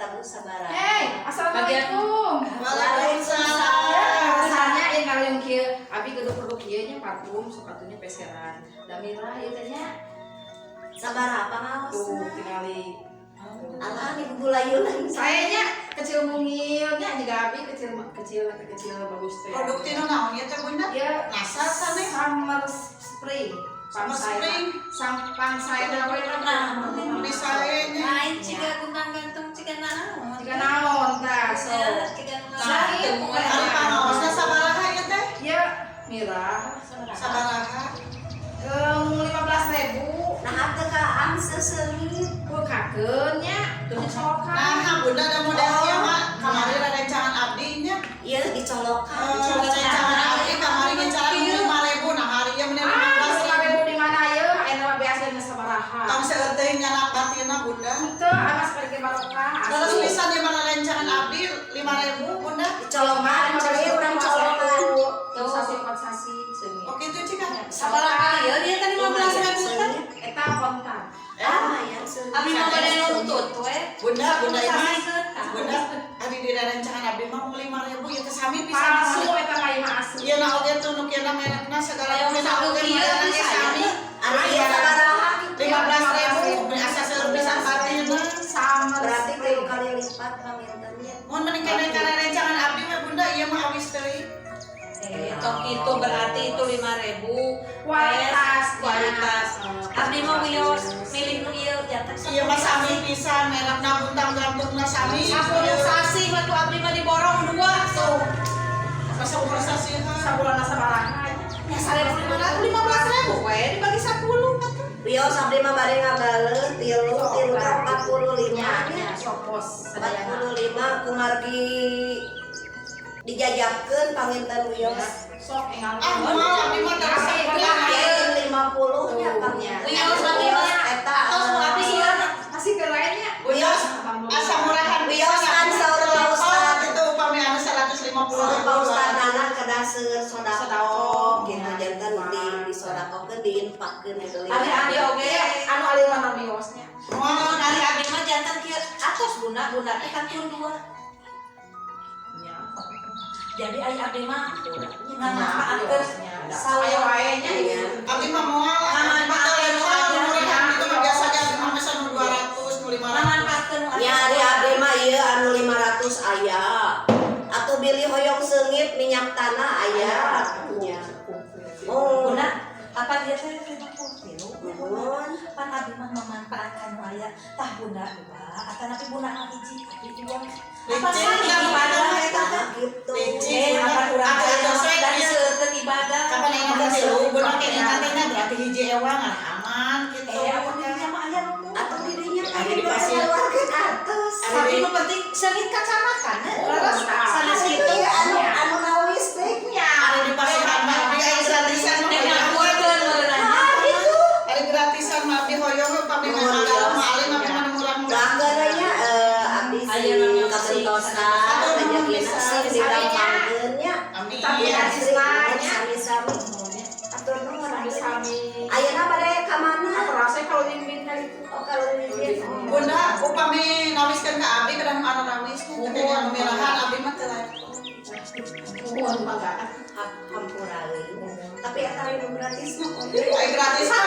tamu sabaraha? Hey, assalamualaikum. Waalaikumsalam. Rasanya yang kalau yang kieu abi gaduh produk kieu nya, parfum sok atuh nya peseran. Da mirah ieu teh nya. Sabaraha Tuh pangaosna? Tingali. Alah, ibu gulayunan. Saya nya kecil mungilnya juga abi kecil kecil kecil bagus teh. Produk tinu naon ieu teh, Bunda? Ya. Nasa sane? Summer Spring. Summer Spring. Sang pangsaena we lah. Nah, Misalnya nya. Lain ciga guntang gantung ciga naon. Jika naon tah so. Ya, ciga nu Nah, Ari pangaosna sabaraha ieu teh? Ya mirah. Sabaraha? 15.000. Nah, teu ka angse seungit. Pulkakeun nya, tuh dicolokan. Nah, Bunda ada model kieu mah kamari rerencangan abdi nya. Iya, dicolokan. Eh, rerencangan abdi kamari ngecaran 5000, nah hari ieu meni Ah, 15.000. 5.000 di mana ieu? Ayeuna mah biasana sabaraha? Tong seueur teuing nyanak batinna, Bunda. Henteu, amas pergi barokah. Terus pisan ieu mah rerencangan abdi 5000, Bunda. Dicolokan, cari urang colokan. Tuh sasi empat sasi seungit. Oke itu cika. Sabaraha ieu dia tadi 15.000 teh? Eta kontan. Ah, lumayan seungit. Abi mah bade nuntut we. Bunda, Bunda ini. Sasikeun tah. Bunda, ari di rerencangan abdi mah 5000 ieu teh sami pisan. Palsu eta mah ieu mah asli. Ieu na oge tuh nu kieu merekna segala Ayo, nu satu oge kieu modelna ge bisa sami. ya. Ari ieu sabaraha kitu? 15.000 asa seueur pisan batinna. Summer Berarti Spring. 3 kali lipat panginten nya. Mun mending kene kana rencangan abdi mah, Bunda, ieu mah awis teuing. Eh, tok itu berarti itu 5.000. Kualitas. Kualitas. Abdi mah wios milih nu ieu janten. Ieu mah sami pisan merekna, buntang gantungna sami. 10 sasih mah tuh abdi mah diborong dua tuh. Masa ukur sasihan. Sabulan sabaraha? Ya 1.500, 15.000 we dibagi 10 atuh. Wios, abdi mah bade ngabaleun tilu tilu teh 45 Nya, nya. sopos sadayana. 45 kumargi dijajabkeun panginten wios. Sok enggal. Ah, moal abdi mah terasa. Dipakeun 50 nya panginten. Wios, abdi mah. Eta Atos nu abdi ieu. Masih ke lainnya. Wios asa murahan. Wios kan saur Pak Ustad. Gitu upami anu 150 Saur Pak Ustad nana kedah seueur sodakoh Sodakoh. gitu, janten di disodakohkeun, diinfakkeun nu deui. Ari abdi oge. Anu alir mana wiosnya? Moal. Ari abdi mah janten kieu atos, Bunda, Bunda teh kantun dua. Nya. Jadi ari abdi mah ngamanfaatkeun Saya wae nya. Iya. Abdi mah moal, abdi mah teu level murahan gitu mah, biasa ge abdi mah mesan nu 200, nu 500. Ngamanfaatkeun nu Nya, ari abdi mah ieu anu 500 aya. Atau bilih hoyong seungit minyak tanah aya. Nya. Oh. Bunda, apa dia teh 53? Nuhun. Pan abdi mah memanfaatkan nu aya. Tah, Bunda dua, atanapi Bunda mah hiji, abdi dua. Apa Licin, sami kan, ibadah Bunda. eta teh? Gitu. Licin. Eh, apa urang Atuh, atuh, teh saya dari ieu. seukeun ibadah. Kapan ini teh tilu, Bunda kene nantinya berarti hiji ewangan aman gitu. Eh, apa dinya mah aya nu. Atau didinya kan Ari di pasir. ngaluarkeun atos. Tapi nu penting seungit kacamakan eh. Oh, Leres nah. sanes Itu kitu. ya anu anu nawis teh Nya. Ari di pasihan mah abdi aya gratisan mah Teh hoyong. ngakuatkeun meureunna. Ah, gitu. Ari gratisan mah abdi hoyong we pami mah ada mah alim abdi mah nu murah-murah. Doakeun nya abdi Ayeuna sing mah kabentosan, rejekina sing digampangkeun nya. Amin. Tapi Asri, gratis sami-sami. Atur nuhun. Sami-sami. Ayeuna bade ka mana? Aku rasa kalau mimpin kali itu. Oh, kalau mimpin. Bunda, upami nawiskeun ka abdi kedah anu nawiskeun teh anu mirahan abdi mah teu layak. Mohon mangga. Hampura euy. Tapi eta nu gratis mah. Ai gratis mah.